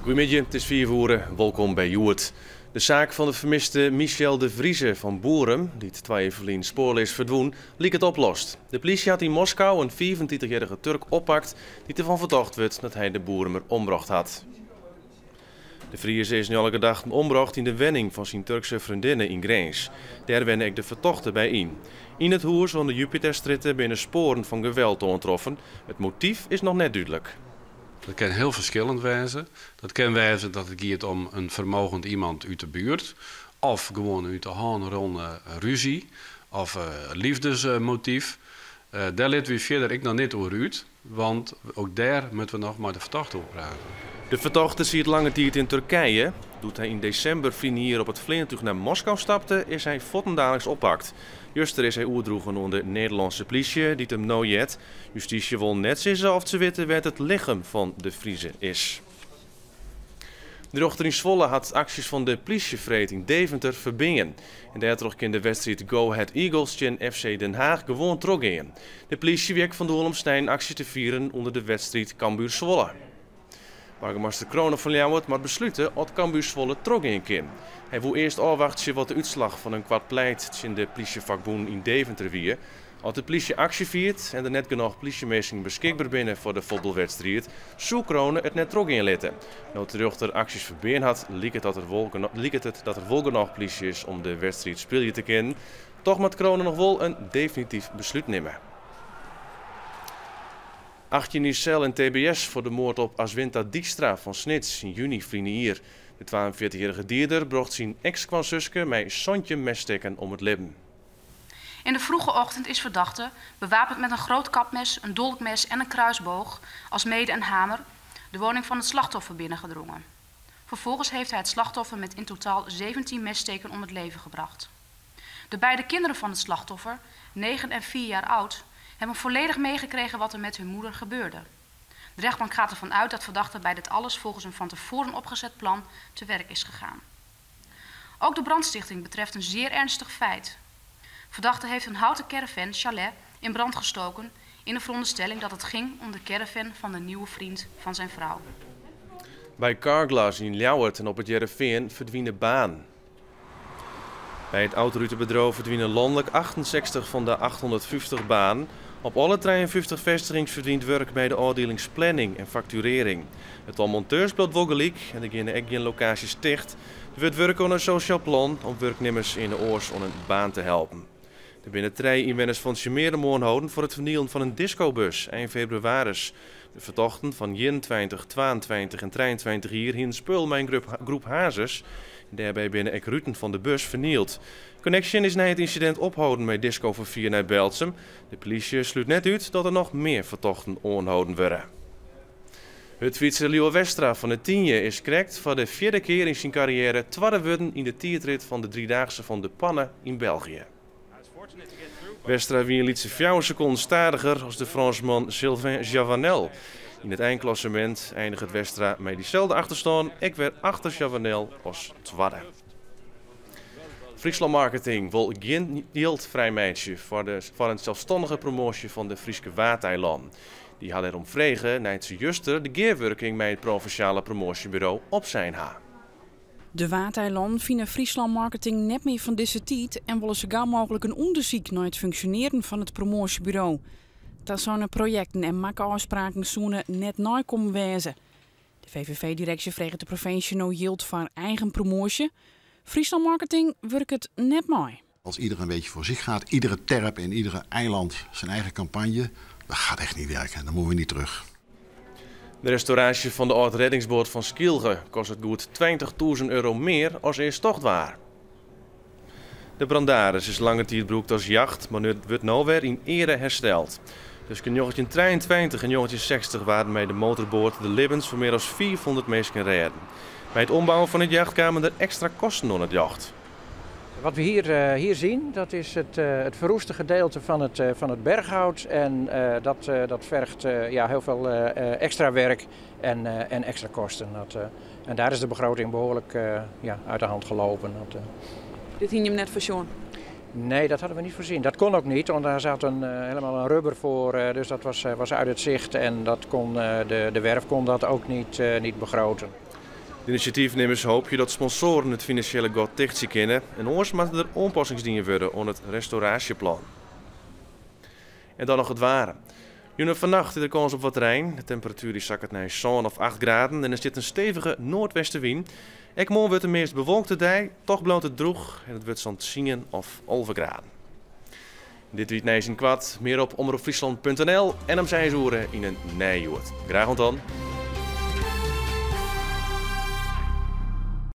Goeiemiddei, it is 5 oere. Wolkom by Hjoed. De saak fan de fermiste Michel de Vrieze fan Boerum, dy't 2 jier ferlyn spoarleas ferdwûn, liket oplost. De plysje hat yn Moskou in 35-jierrige Turk oppakt dy't derfan fertocht wurdt dat hy de Boerumer ombrocht hat. De Vrieze is nei alle gedachten ombrocht yn de wenning fan syn Turkse freondinne yn Grins. Dêr wenne ek de fertochte by yn. Yn it hûs oan de Jupiterstrjitte binne spoaren fan geweld oantroffen. It motyf is noch net dúdlik. Dat kin hiel ferskillend wêze. Dat kin wêze dat it giet om in fermogend iemand út de buert of gewoan út de hân rûne rúzje of liefdesmotyf. Dêr litte wy fierder ek noch net oer út, want ek dêr moatte we noch mei de fertochte oer prate. De fertochte siet lange tiid yn Turkije. Doe't hy yn desimber ferline jier op it fleantúch nei Moskou stapte, is hy fuortendaliks oppakt. Juster is hy oerdroegen oan de Nederlânske plysje, dy't him no heart. Justysje wol net sizze oft se witte wêr't it lichem fan De Vrieze is. De rjochter yn Zwolle hat aksjes fan de plysje freed yn Deventer ferbean. En dêrtroch kin de wedstriid Go Ahead Eagles tsjin FC Den Haag gewoan trochgean. De plysje wie ek fan doel om snein aksje te fieren ûnder de wedstriid Cambuur-Zwolle. Boargemaster Crone fan Ljouwert moat beslute oft Cambuur Zwolle trochgean kin. Hy woe earst ôfwachtsje wat de útslach fan in koart pleit tsjin de plysjefakbûn yn Deventer wie. As de plysje aksje fiert en der net genôch plysjeminsken beskikber binne foar de fuotbalwedstriid, soe Crone it net trochgean litte. No't de rjochter aksjes ferbean hat, liket it dat der wol genôch plysje is om de wedstriid spylje te kinnen. Toch moat Crone noch wol in definityf beslút nimme. 18 jier sel en tbs foar de moard op Aswinta Dykstra fan Snits yn juny ferline jier. De 42-jierrige dieder brocht syn eks-skoansuske mei 17 messtikken om it libben. In de vroege ochtend is verdachte, bewapend met een groot kapmes, een dolkmes en een kruisboog, alsmede een hamer, de woning van het slachtoffer binnengedrongen. Vervolgens heeft hij het slachtoffer met in totaal 17 messteken om het leven gebracht. De beide kinderen van het slachtoffer, 9 en 4 jaar oud, hebben volledig meegekregen wat er met hun moeder gebeurde. De rechtbank gaat ervan uit dat verdachte bij dit alles volgens een van tevoren opgezet plan te werk is gegaan. Ook de brandstichting betreft een zeer ernstig feit. Verdachte heeft een houten caravan, chalet, in brand gestoken in de veronderstelling dat het ging om de caravan van de nieuwe vriend van zijn vrouw. By Carglass yn Ljouwert en op It Hearrenfean ferdwine banen. By it autorutebedriuw ferdwine lanlik 68 fan de 850 banen. Op alle 53 festigings ferdwynt wurk by de ôfdielings planning en fakturearring. It tal monteurs bliuwt wol gelyk en der geane ek gjin lokaasjes ticht. Der wurdt wurke oan in sosjaal plan om wurknimmers earne oars oan in baan te helpen. Der binne trije ynwenners fan Tsjummearum oanholden foar it fernielen fan in diskobus ein febrewaris. De fertochten fan 21, 22 en 23 jier hienen spul mei in groep hazers. Dêrby binne ek ruten fan de bus fernield. Connexxion is nei it ynsidint opholden mei diskoferfier nei Berltsum. De polysje slút net út dat der noch mear fertochten oanholden wurde. Hurdfytser Lieuwe Westra fan De Tynje is krekt foar de fjirde kear yn syn karriêre twadde wurden yn de tiidrit fan de Driedaagse fan De Panne yn België. Westra wie in lytse 4 sekonden stadiger as de Frânsman Sylvain Chavanel. Yn it einklassemint einiget Westra mei dyselde achterstân ek wer achter Chavanel as twadde. Fryslân Marketing wol gjin jild frijmeitsje foar in selsstannige promoasje fan de Fryske Waadeilannen. Dy ha dêrom frege nei't se juster de gearwurking mei it provinsjale promoasjeburo opsein ha. De Waadeilannen fine Fryslân Marketing net mear fan dizze tiid en wolle sa gau mooglik in ûndersyk nei it funksjonearjen fan it promoasjeburo. Taseine projekten en makke ôfspraken soene net neikommen wêze. De VVV-direksje freget de provinsje no jild foar eigen promoasje. Fryslân Marketing wurket net mei. Als ieder een beetje voor zich gaat, iedere terp en iedere eiland zijn eigen campagne, dat gaat echt niet werken. Dan moeten we niet terug. De restauraasje fan de âld-rêdingsboat fan Skylge kostet goed 20.000 euro mear as earst tocht waard. De Brandaris is lange tiid brûkt as jacht, mar wurdt no wer yn eare hersteld. Tusken 1923 en 1960 waarden mei de motorboat de libbens fan mear as 500 minsken rêden. By it ombouwen fan it jacht kamen der ekstra kosten oan it ljocht. Wat we hier zien, dat is het verroeste gedeelte van het berghout. En dat vergt heel veel extra werk en extra kosten. En daar is de begroting behoorlijk uit de hand gelopen. Dat. Dit hie je net foarsjoen? Nee, dat hadden we niet voorzien. Dat kon ook niet, want daar zat helemaal een rubber voor. Dus dat was uit het zicht en de werf kon dat ook niet begroten. De inisjatyfnimmers hoopje dat sponsoaren it finansjele gat tichtsje kinne en oars moatte der oanpassings dien wurde oan it restauraasjeplan. En dan noch it waar. Jûn en fannacht is der kâns op wat rein. De temperatuer dy sakket nei sân of 8 graden en der stiet in stevige noardwestewyn. Ek moarn wurdt de meast bewolkte dei, toch bliuwt it drûch en it wurdt sa'n 10 of 11 graden. Dit wie it nijs yn koart. Mear op omropfryslan.nl en om 6 oere yn in nij Hjoed. Graach oant dan.